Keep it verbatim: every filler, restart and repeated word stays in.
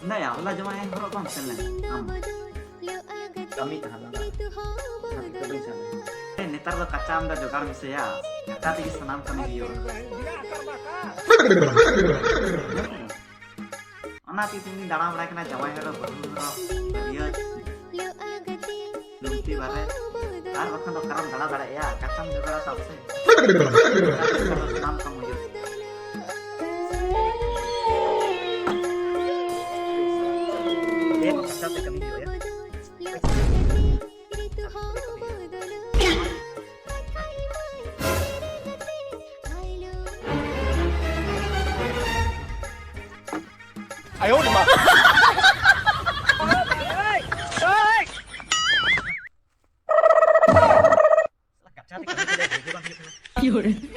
ᱦᱮᱸᱫᱟᱭᱟ, ᱦᱚᱞᱟ ᱡᱟᱶᱟᱭ ᱦᱚᱨᱚᱜ ᱵᱟᱢ ᱥᱮᱱ ᱞᱮᱱᱟ ᱟᱢ? ᱠᱟᱹᱢᱤ ᱛᱟᱦᱮᱸ ᱞᱮᱱᱟ᱾ ᱚᱱᱟ ᱠᱷᱟᱹᱛᱤᱨ ᱛᱮ ᱵᱟᱹᱧ ᱥᱮᱱ ᱞᱮᱱᱟ᱾ ᱦᱮᱸ, ᱱᱮᱛᱟᱨ ᱫᱚ ᱠᱟᱪᱟ ᱟᱢᱫᱟ ᱡᱚᱜᱟᱲ ᱢᱮᱥᱮᱭᱟ, ᱠᱟᱪᱟ ᱛᱮᱜᱮ ᱥᱟᱱᱟᱢ ᱠᱟᱹᱢᱤ ᱦᱩᱭᱩᱜᱼᱟ᱾ ᱚᱱᱟ ᱛᱮᱜᱮ ᱛᱮᱦᱮᱧ ᱫᱟᱬᱟ ᱵᱟᱲᱟᱭ ᱠᱟᱱᱟ, ᱡᱟᱶᱟᱭ ᱦᱚᱨᱚᱜ, ᱵᱟᱹᱦᱩ ᱦᱚᱨᱚᱜ, ᱵᱟᱹᱨᱭᱟᱹᱛ, ᱞᱩᱝᱛᱤ ᱵᱟᱨᱮ, ᱟᱨ ᱵᱟᱠᱷᱟᱱ ᱫᱚ ᱚᱠᱟᱨᱮᱢ ᱫᱟᱬᱟ ᱫᱟᱲᱮᱭᱟᱜᱼᱭᱟ? ᱠᱟᱪᱟᱢ ᱡᱚᱜᱟᱲᱟ ᱥᱟᱵ ᱥᱮ᱾ ᱥᱟᱱᱟᱢ ᱠᱟᱹᱢᱤ ᱦᱩᱭᱩᱜ᱾ ᱫᱮ, ᱠᱟᱪᱟ ᱛᱮ ᱠᱟᱹᱢᱤ ᱦᱩᱭᱩᱜᱼᱟ᱾ ᱠᱟᱪᱟ ᱛᱮ ᱠᱟᱹᱢᱤ ᱠᱚᱫᱚ ᱦᱩᱭ ᱜᱮ ᱵᱟᱝ ᱦᱩᱭᱩᱜ ᱠᱟᱱᱟ᱾